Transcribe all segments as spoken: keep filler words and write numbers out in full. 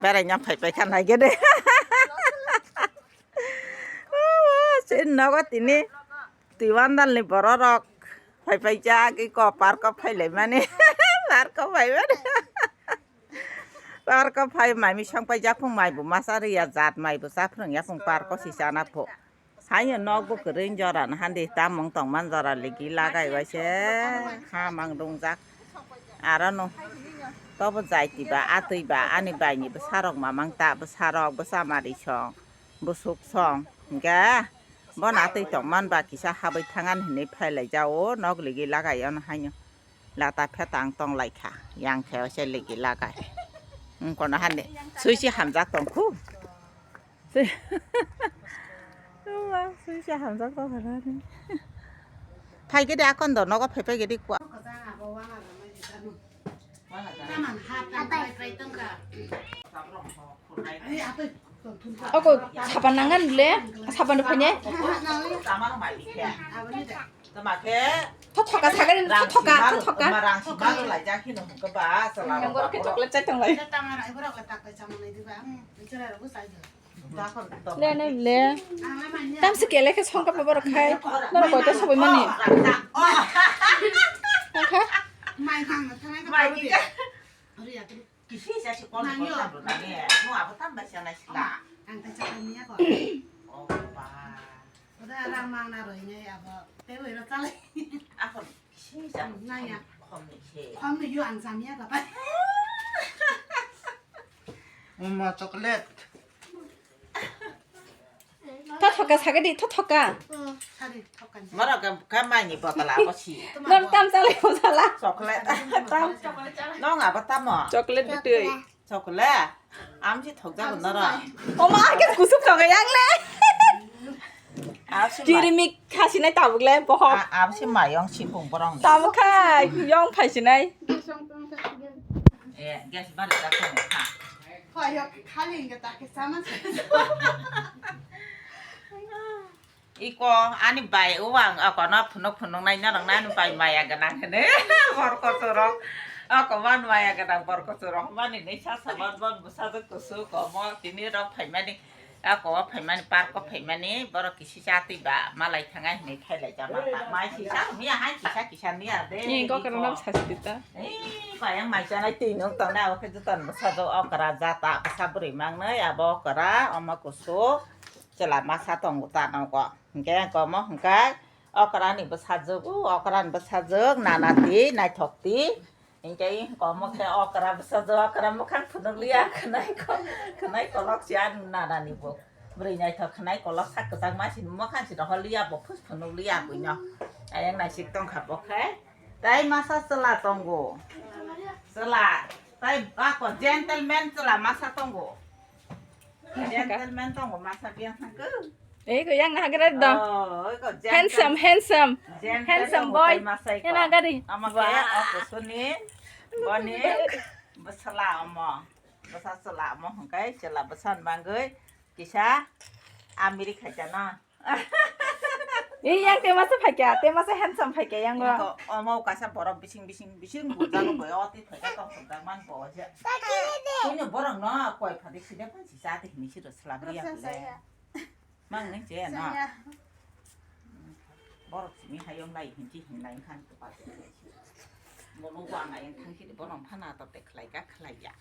Beraina phai phai kha nai gede. Chini nogo tini twi wandal ni borok rok phai phai jak, iko park o phai lai mani. Park o phai mani. Park o phai mai mi song phai jak phung mai bo masa ri ya, jat mai bo cha phrwng ya phung park o si chana pho. Haino nok bo kwrwi jora no handi, tamung tongman jora ligi lagai waise ha mang dungjak. Aro no tobo jai twi ba, a twi ba, ani bai ni bwsa rok mamang ta, bwsa rok bwsa mari song, bwswk song, hingke bono a twi tongman ba kisa habwi thangan hinwi phai lai jao, nok ligi lagai ono haino lata phetang tong lai kha, yang khe waise ligi lagai. Wng kono handi sui si hamjak tong khu. Sui. Wah, sui se hamjak tong kha na ni. Phai gede akon do nogo phai phai gede kwa. Oko sapan nangan le, sapan do phai ne. Tama khe? Thothoka sagani, thothoka, thothoka. Rang sima rang sima lai jak hino hwnkhe ba, chwla rok. Yang borok khe chocolate chai tong lai. Le, le, le. Tamsi kele khe songkar pa borok khai. Norok koita sabai mani. Mai hang na thanai ka. Mai ki ka? Kisi sa si kon ko tam na ne. Mo abo tam ba sa na sila. Ang ta cha ni ya ko. Oh ba. Oda rang mang na roi ne abo. Te wei ro chalai. Ako kisi sa. Na ya. Khom ni se. Khom ni yo ang sa mi ya ka pa. Mama chocolate. Thothoka sagadi, thothoka. Moro ka, ka mai ni botol abo si. Nor tam chalai botol a. Chocolate. Tam. Nong abo tamo? Chocolate bitui. Chocolate. Am si thok jago noro. Oma ke kusuk thok yang le. Abo si mai. Kirimi khasi nai tabuk le bohok. A-, abo si mai yong si bung borong. Tabuk khai yong phai si nai. Eh, gas bari ta ko ha. Khali hingke ta khe sama. Iko ani bai o ang akono phunuk phunuk nai norok nai ani bai maya gwnang hene. Bor kotorok. Ako man maya gwnang bor kotorok mani nei sa sa bon bon bwsa jwk kusu komo tini rok phaimani. Ako phaimani park o phaimani borok kisi chatwi ba malai thanga hinui khailai jama ta mai sisa miya hai kisa kisa niya de. Ni kokra nam sasti ta. Ei, bayang mai chanai twi nung tongnai, abo khe jutan bwsa jwk okra jata bwsa bwrwi mangnai, abo okra, omo kusu, chwla masa tongo ta nogo. Hinkhe ang komo hwnkhe okra ni bwsa jwk, u okra ni bwsa jwk, nana twi, naithok twi. Hinkhe ang komo khe okra bwsa jwk, okra mwkhang phunuk liya, khwnai ko-, khwnai kolok si ani nana ni bo. Bwrwi naithok khwnai kolok sak kwchak ma sini mwkhang si rohor liya, bo phus phunuk liya buino. Ayang naisik tongkha bo khe. Tai masa chwla tongo. Chwla. Tai ako gentleman chwla masa tongo. Gentleman tongo masa biyang thangkhe. Ei ko yang nahagra do. Oh, oi ko gentle-, handsome, handsome. Gentle handsome tongo boy. Tai masa iko. Yang nahagari. Ama khe ako suni. Boni. Bwsala omo. Bwsa chwla omo hwnkhe chwla bwsa bangwi kisa amiri khaijana. Ei yang te masa phaikya, te masa handsome phaikya yang go. Iko omo kaisa borok bising bising bising bujago boyo oti phaikya tong sokjak man bo je. Kuno borok no koi phadi side phan si cha te hini si rwsla biya bole. Mang nang je no. Borok simi hayong lai hinji hinlai khan to pa. Mono wa ngai thang si borok phana to te khlai ka khlai ya.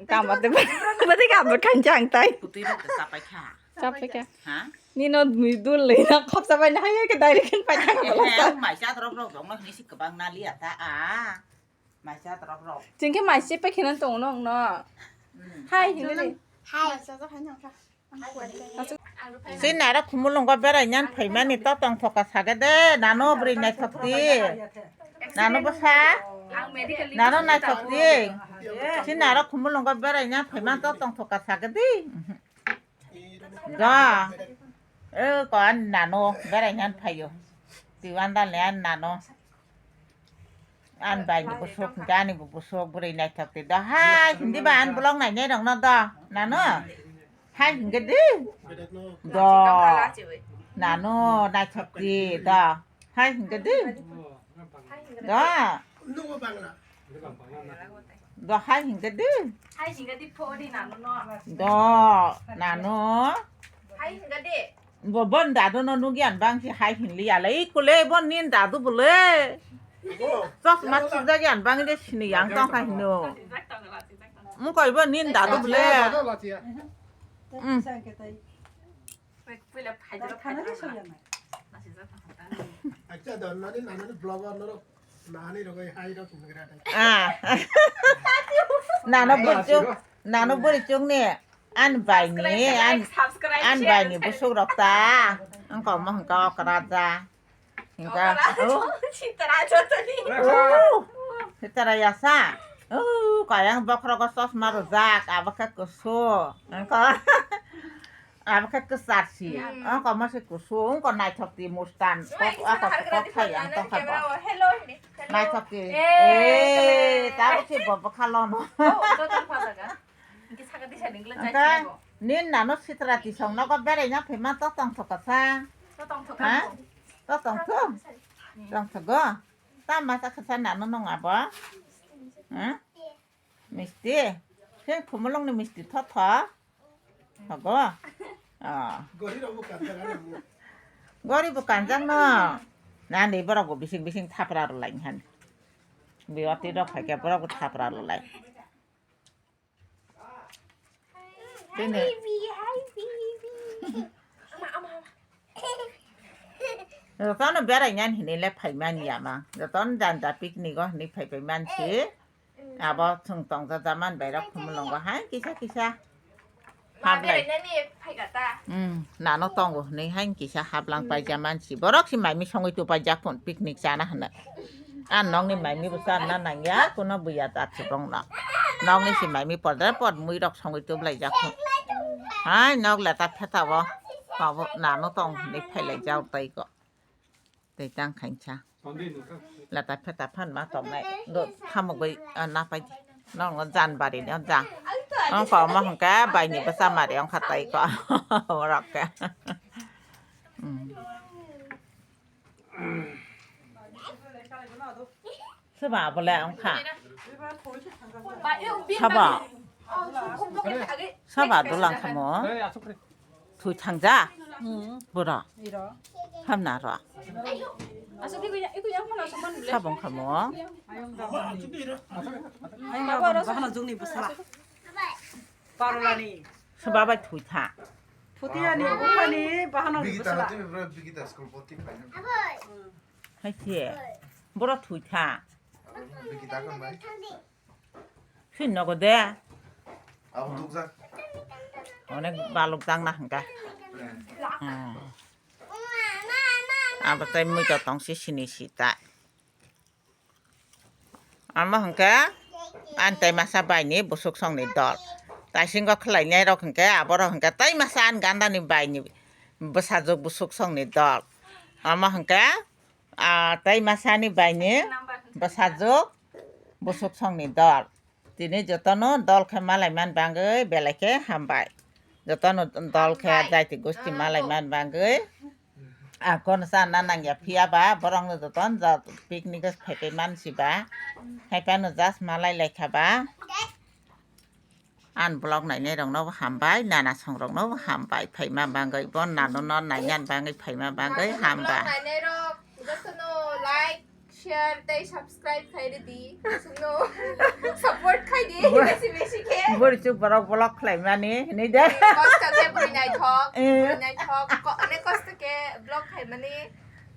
Tamo te ba te ka bo khan jang tai. Putui rok te sapai kha. Sapai kha. Ha? Nino mui dul le na khop sapai na haye ke direct khan pai thang. Eh, mai cha rok rok jong no hini si kwbang na liya ta a. Mai cha rok rok. Chingke mai se pai khina tong no no. Hmm. Hai hini le. Hai. Mai cha hai nang kha. Chini aro khumulwngo beraina phaimani to tongthoka sage de, nano bwrwi naithok di. Nano bwsa? Nano naithok di. Chini aro khumulwngo beraina phaimani to tongthoka sage di. Da. E ko ani nano beraina phaio. Tiwanda le ani nano. An bai ni busuk, ani bo busuk, bwrwi naithok te do. Hai, hindi ba an vlog nainai rok no do. Nano? Hai, hingke di. Do. Nano, naithok di, do. Hai, hingke di. Do. Do hai hingke di. Hai hingke di pho di nanu no. Do nanu. Hai hingke di. Bo bon dadu no nugyan bang si hai hinli ya le ikule bon nin dadu bole. Sos mat sujak yan bang de sini yang tong kha hino. Mung koi bon nin dadu bole. Mm. Puila phaidoro phaidoro na. Acha don nani nani vlogger norok. Nani rogoi hai rok hingra dai. Ah. Nano burichung, nano burichung ni an bai ni, an, an bai ni busuk rok ta. Ang kok mo hingka okra ja. Hingka, oh. Sitara jotoni. Oh. Sitara yasa. Oh, kayang bokrok o chosma rwjak, abo khe kusu. Ang kok. Abo khe kwchar si. Hmm. Ongkha ma se kusung, ongkha naithok ti mustan. Kok, ako kok khai ang tongkha bo. Hello, hello. Naithok ti. Eh, eh, tabo si bo bwkha lono. Oh, to tong pha jaga. Hingke saka disa ningla jai. Nin nano sitra ti song nogo berai na phai ma to tongthok kha sa. To tongthok. Ha? To tongthok. Tongthok go. Ta ma ta kha sa nano nong abo. Ha? Misti. Sen khumulung ni misti tho tho. Hago. Ah. Gori rok bo kanjak ani mo. Gori bo kanjak no. Nani borok bo bising bising thapra rw lai han. Biwati rok phaikhe borok bo thapra rw lai. Tini. Jotono berai nani hinui le phai mani ya ma. Jotono janja picnic o hinui phai phai man si. Abo chwng tongjajaman bai rok khumulwngo hai kisa kisa. Ma hablai. Berainani phaikha ta? Hmm, nano tongo hinui hai kisa hablang paija mansi. Borok si maimi songwi tupai jak phun picnic chana hwnwi. An nokni maimi bo charna nangya, kuno buya jat si bongno. Nokni si maimi podre pod mui rok songwi tublai jak phun. Hai nok leta pheta bo. Abo nano tong hinui phailai jak tei ko. Tei tang khainsa. Lata pheta phan ma tongnai. Do thamogwi, ah, napai di. Nokno jan bari ni jang. Ongko omo hwnkhe baini bwsa mari ongkha tei ko. Borok khe. Hmm. Soba abole ongkha. Saba. Saba dolang khamo. Thwi thangja? Hmm. Bura. Iro. Hamna ro. Asuk iku ya, iku ya mana suman bule. Sabong khamo. Ayung da. Ayung da bahana jungni bwsala. Parulani. Soba bai thwi tha. Thutiani bukhani bahana Bigita bwsala. Timi bro Bigita school poti paina. Hai se. Bura thwi tha. Bigita kan bai. Sini nogo de. Abo dukjak. Onek balok jang na hwnkha. Hmm. Abo tei mui to tong si sini si ta. Amo hwnkha an tei masa bai ni busuk song ni dol. Taisingo khlai nai rok hwnkhe abo rok hwnkhe tei masa an ganda ni bai ni bwsajwk busuk song ni dol. Amo hwnkhe Ah, tei masani baini bwsajwk busuk songni dol. Tini jotono dol khe malai man bangwi belai khe hambai. Jotono dol khe jaiti gosti malai man bangwi. Ang kono sana nangya phiya ba borokno jotono jat picnic o phaipai mansi ba. Haiphano just malai laikha ba. An vlog nainai rokno bo hambai, nana song rokno bo hambai, phaima bangwi, bo nano no nainani bangwi phaima bangwi hambai. Vlog nainai rok jotono like, share tei subscribe khai ridi. Jotono support khai di, besi besi khe. Buri chuk borok vlog khlaimani hinwi de. Kosto khe buri naithok, eh, buri naithok. Ko-, onek kosto khe vlog khaimani.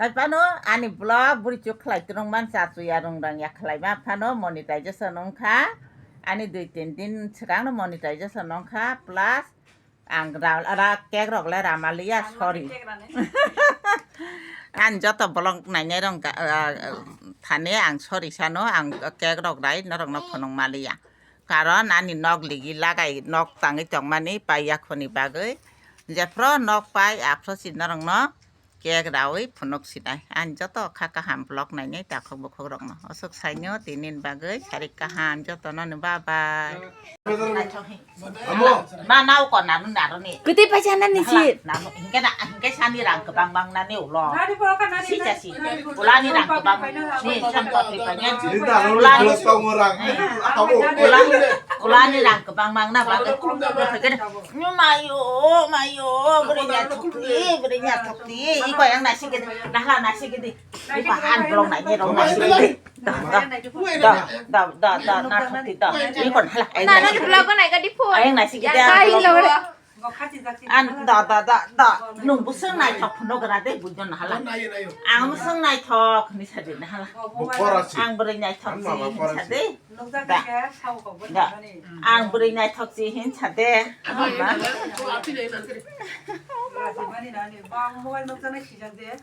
Hai phano ani vlog buri chuk khlai twrwng man cha chuya rung rang ya khlai ma phano monetization wng kha. Ani dui tin din swkang no monetization wng kha, plus ang ra-, ra-, cake rok le rama liya, sorry. Ani joto vlog nainai rok ga-, ah, thani ang sorry sano, ang cake rok rai norok no phunuk ma liya. Karon ani nok ligi lagai nok tangwi tongmani pai yakhoni bagwi. Jephro nok pai aphro si norok no Cake rawi phunuk sinai. Ang joto kha kaham vlog nainai takhuk bukhuk rokno. Aswk saino tini bagwi sarik kaham jotono no bye bye. Amo. Ma nau ko nanu naruni. Kwtwi paisa nani si. Nanu hingke na hingke sani rang kwbang bang nani ulo. Si jasi. Ulani rang kwbang ni sam ko twi pangen. Ulani rang kwbang bang na ba. Mayo mayo beri nya thokti beri nya thokti. Iko yang nasi gede. Nahla nasi gede. Iko han blong nai ni rong nasi gede. Da, da, da, da, da, na thok ti da. Ini kon hala, ayang nasi. Nana vlog ko nai ka di phone. Ayang nasi kita. Kai lo. An da, da, da, da. Nung busung nai thok phuno gra de bujon hala. Ang busung nai thok ni sadi na hala. Bukora si. Ang beri nai thok si hin sadi. Da. Da. Ang beri nai thok si hin sadi. Ba mobile nok jana sijak de.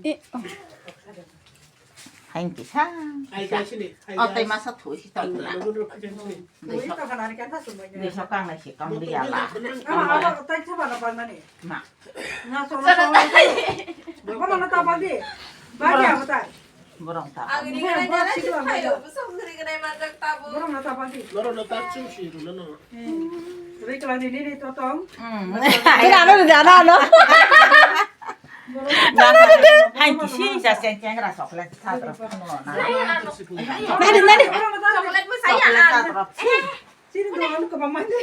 Eh, oh. Hain kisa. Ai, kisa. Ai, sini. Ai, oh, tei kisa. Masa thui si tong na. Nunggu dulu, kisa, sini. Dui sok. Dui sok kang lai si kang dia la. Ama, ama, tai coba na pan mani. Ma. Na, so, so, so. Mana na tabal di? Bagi apa tai? Borong ta. Ang ini kan aja sih, kayo, busuk sering kena manjak tabu. Borong na tabal di. Borong na tabal sih, dulu no. Rikla nini ni totong. Hmm. Ini anu udah anu anu. Hai kisi sa ceng ceng ra chocolate sa terus no. Nani nani. Chocolate mo saya. Chocolate sa terus. Sini doang ke mama ni.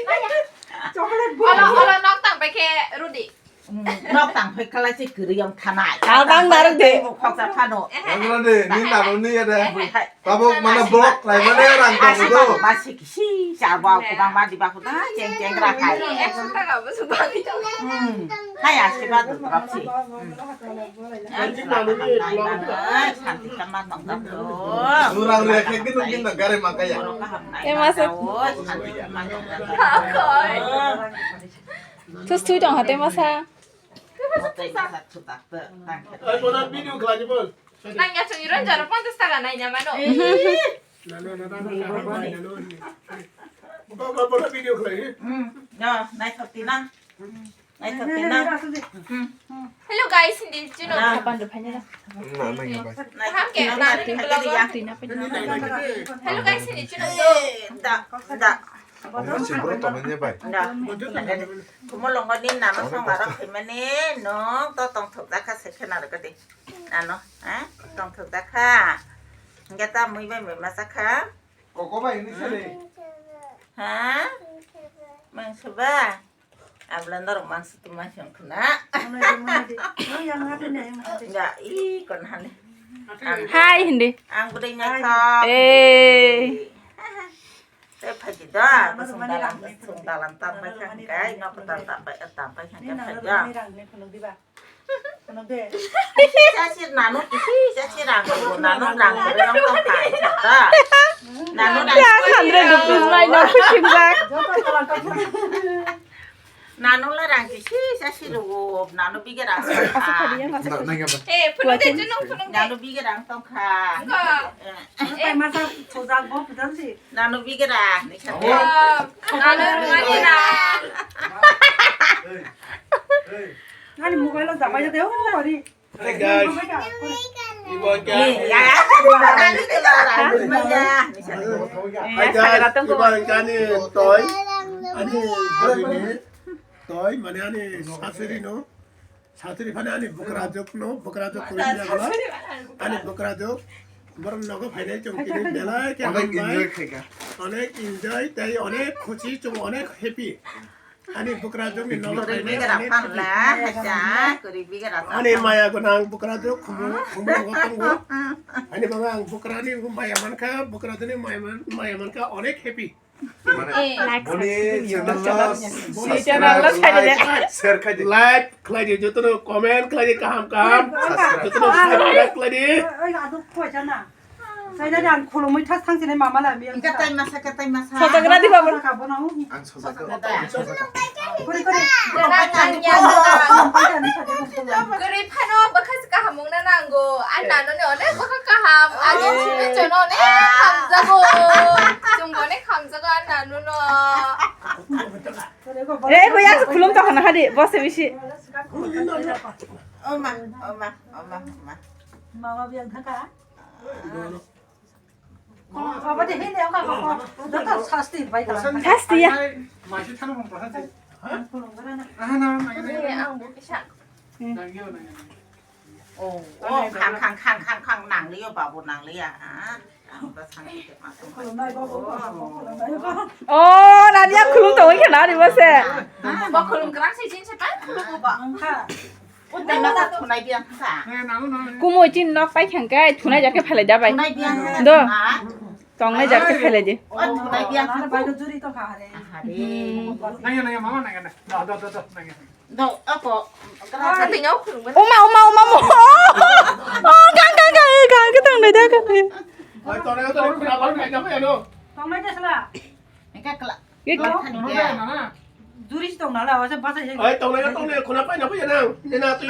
Chocolate bu. Olo olo nok tang pakai Rudi. Nok tang phai kala se kwrwi wng thanai. Kal bang narwk de. Khoksa phano. Wngla de, ni nabo ni ya de. Tabuk mane block lai mane rang tong do. Ma se kisi sa ba ko bang ma di ba ko da, cheng cheng ra khai. Ekso taka bo su ba di. Hmm. Hai a se ba do drop si. Santi kama tong da do. Urang le khek din din na gare ma kaya. Te masa. Santi kama tong da. Tus tui tong hate masa. Ai, bono video khlai di bol. Nang ya chwng iron jaro ponchas taka nai na mano. Na, na, na, na, na, na, na, na, na. Ba, ba, bono video khlai di. Hmm, no, nai thok ti na. Nai thok ti na. Hmm. Hello guys, hindi chino. Na. Kapan do phanya na. Na, na, na, na. Ham ke na ni vlog. Hello guys, hindi chino. Da, da. Omo se bro to manya bai. Da. Kumo longo ni nano song aro khimani no to tong thok da kha se khena ro kadi. Nano, eh? Tong thok da kha. Hingke ta mui bai mui masa kha. Koko bai ni sele. Ha? Mang se ba? Abla norok mang se tu mang se khna. Ya, i kon hane. Hai hindi. Ang budai nya kha. Eh. Tei phaidi da, kusung dalam, kusung dalam tam bai kha hingkai, no pata tam bai, tam bai kha hingkai phaidi da. Kisi sasir nanu, kisi sasir aku, nanu rang rang tong kha da. Nanu rang. Ya, hundred rupees mai no kuchim jak. Nanu la rang kisi sasir ro, nanu bige rang. Asa khadi yang asa. Eh, phunuk de, phunuk de. Nanu bige rang tong kha. Pai masa thojak bo phutan si. Nanu bigra ni sate. Nanu rwmani na. Nani mobile o dabai jade o bari. Hey guys. Ibo kya? Hey guys, ibo kya ni toy? Ani bari ni toy mane ani sasiri no. Satri phane ani bukrajwk no, bukrajwk kwrwi jagla. Ani bukrajwk borok nogo phainai chwng tini belai khe hambai. Onek enjoy khaika. Onek enjoy tei onek khusi chwng onek happy. Ani bukrajwk ni nogo phainai onek khusi. Ani maya gwnang bukrajwk khumu, khumu nogo tongo. Ani baba ang bukrani maya mankha, bukrajwk ni maya man, maya mankha onek happy. Mane, boni channel no subscribe, share khai di. Like khlai di, jotono comment khlai di, kaham kaham. Jotono subscribe khlai di. Oi, oi, adu khoja na. Sai na ang khulumui thas thang sini mama la mi. Katai masa, katai masa. Sajagra di babu. Ka bono. Ang sajagra. Kuri, kuri. Gari phano bakhas kahamung na nango. An nano ne onek bakha kaham. Agi chini chono onek hamjago. Chwng onek hamjago an nano no. Eh, bo yang khulum tong hana hadi, bose bisi. Oma, oma, oma, oma. Mama biang thangka. Mama de hindi ang kaka. Dato sasti bai ka. Sasti ya. Masih thanu mong prasad. Ang pulung gara na. Ah, na, na, na, na. Ang bukisa. Hmm. Nang yo, nang yo. Oh, oh, khang, khang, khang, khang, khang, nang liyo, babu, nang liya, ha? Ang ba sang liya, ma sang liya. Oh. Oh, nani ang khulum tongwi khe nani bo se. Ah, bo khulum kwrang se, sin se, pai khulum bo. Ang kha. O, tei ma ta thunai biang kha. Kumui chin nok pai khang kai, thunai jak khe phelai da bai. Thunai biang kha. Do. Ha? Tongnai jak khe phelai di. O, thunai biang kha. Bai do juri to kha re. Aha re. Nang ya, nang ya, mama nang ya, nang. Do, do, do, do, nang ya. Do, ako. Ati nyau khulum. Uma, uma, uma, uma. Oh, gang, gang, gang, gang, khe tongnai da, gang. Oi, tongnai, tongnai, khuna bal nai, nang ya, no. Tongnai da sala. Engka kla. Ye. Kla thani de. Juri si tong nala, wasa basa ye. Oi, tongnai, tongnai, khuna pai na pai na. Nena tu.